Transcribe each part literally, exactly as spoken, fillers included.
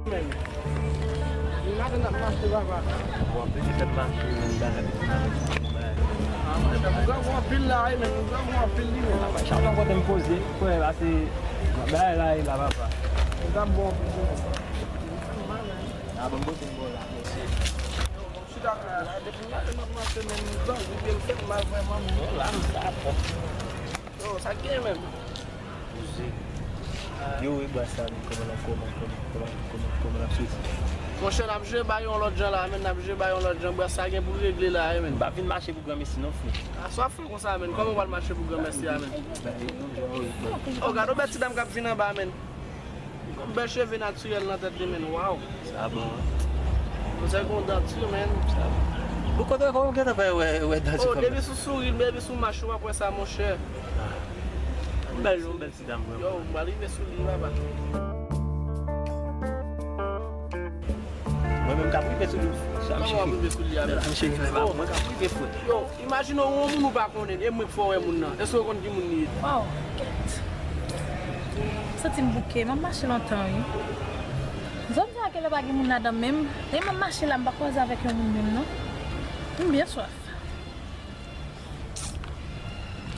Men, nou maten n ap mache, papa. Bon, anpil ki fèt mache, men, bagay. Ah, men, nou grangou anpil la, wi, men, nou grangou anpil, li, men. Papa, chak lè m kote m poze, frè, pase, bagay la, e la, papa. Nou t ap bon anpil, wi. Ah, bon, m poze m bò la, mesye. Yo, bon, m chita la, depi maten m ap mache, men, m grangou, pye m fèk mal vrèman, men. Yo, la, m sa fò. Yo, sa k gen menm? Yo, e bwa sa, men, kòman l ap, kòman, kòman, kòman, kòman, kòman l ap soti? Monchè, n ap jwe bay yon lòt jan la, men, n ap jwe bay yon lòt jan. Bwa sa gen pou regle la, wi, men. M pa vin mache pou granmesi non, frè. A, sa w ap fè konsa, men? Kòman w pral mache pou granmesi a, men? Ba, e, non, jan, wi, bon. Oh, gade yon bèl ti dam k ap vin anba, men. Yon bèl cheve natirèl nan tèt li, men. Waw. Sa bon, wi. Mizè gon danti, men. Sa bon. Ou kontre kòman w gentan fè wè, wè danti kòm sa? Oh, depi sou souri, depi sou mach, ou ap wè sa, monchè. Ah. Yon bèl, yon bèl ti dam, vrèman. Yo, m pral rive sou li, papa. Mwen menm k ap rive sou li. Sa m chèche. Kòman w ap rive sou li a, men? Sa m chèche, frè, mwen k ap rive, frè. Yo, imajine w, yon moun ou pa konnen, e mwen k fè w wè moun nan. Èske w konn ki moun li ye? Waw, kèt. M santi m bouke, m ap mache lontan, wi. Zòn sa a genlè pa gen moun ladan menm. E m ap mache la, m pa kwaze avèk yon moun menm, non. M byen swaf.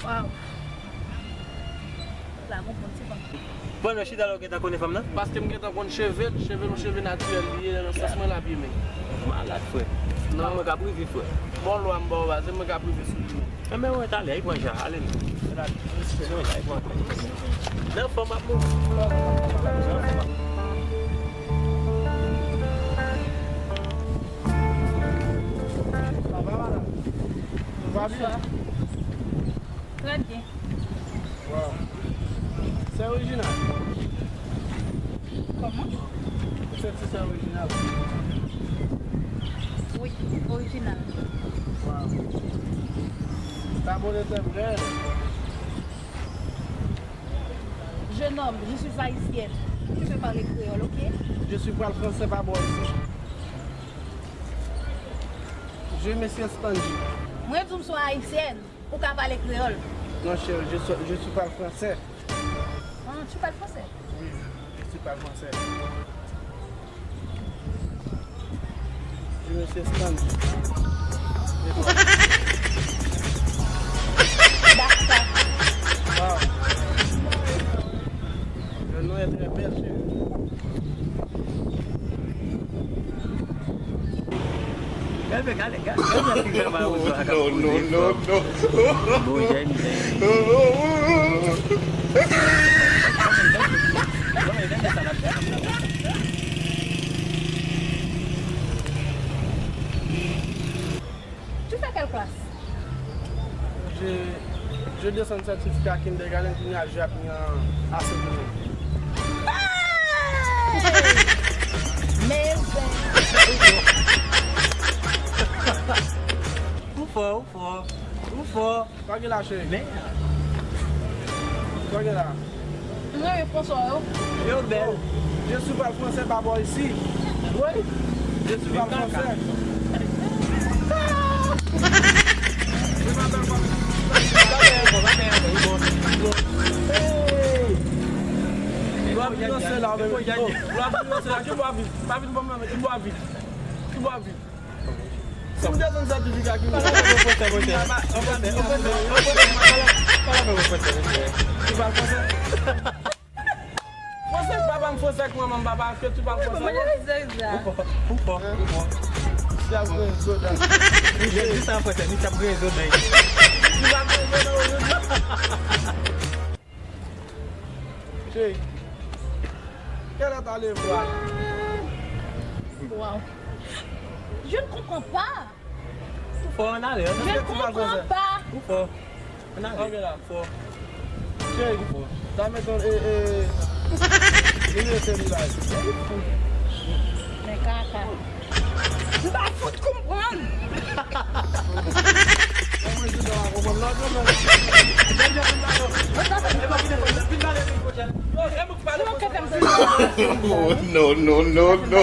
Waw. La, gon bon ti van. Bon, non, chita la, ou gentan konnen fanm nan? Paske m gentan konn cheve l, cheve l yon cheve natirèl li ye, nan sans mwen l ap ye, men. Malad, frè. Non. Mwen k ap rive, frè. Bon lwa m ba w, baz, e mwen k ap rive sou li, men. Enben, wè, talè, li pran jan, ale non. Talè. Nan fòm ap mouri. Nan fòm ap mouri. Sa va, madam? Ou va byen? Trè byen. Waw. Se orijinal? Kòman? Ou santi se orijinal? Wi, orijinal. Waw. Sa bon, se vrè. Jeune homme, je suis haïtienne. Tu peux parler créole, ok? Je suis pral fransè pa bò isi. Je me suis Stanley. Mwen di w m se yon ayisyèn, ou ka pale kreyòl. Non, chérie, je suis, je suis pral fransè. Ah, tu parles français? Oui, je suis pral fransè. Je me suis Stanley. Et toi? Dakar. Wow. Le nom est très bel, chérie. Gade, gade, gade, gade, gade, gade, non, non, non, non. Bon, jèn, jèn. Tu fais quelle classe? Je, je descends certificat kindergarten, kounye a je ap ni an asegondè. Hey! Men, ou fò, ou fò, ou fò. Sa gen la, cheri? Men. Sa gen la? M renmen François yo. Yo bèl. Je suis pral fransè pa bò isi. Wi. Je suis pral fransè. Hey! Lwa vin lanse la, men. Lwa vin lanse la. Ki bò a vin? Pa vin ban m nan, men. Ki bò a vin? Ki bò a vin? Si m te konn sètifika ki mwen. Pale avè w fransè, monchè. Pale avè w fransè, monchè. Ou pale fransè? Fransè k papa m, fransè k manman m, papa, ke tu parles français? Ou fò, ou fò, ou fò. Li ap gen zodan. Li di sa an fransè, li t ap gen zodan. Li ap gen zodan ojodi. Chérie, quelle est ta levra? Wow. Je ne comprends pas. Ou fò, ann ale, ann ale. Je ne comprends pas. Ou fò. Ann ale. Ok, la. Ou fò. Chérie, ou fò. Dame ton, eh, eh, nimewo selilè. Men kaka. M pa fout konprann. Oh, no, no, no, no.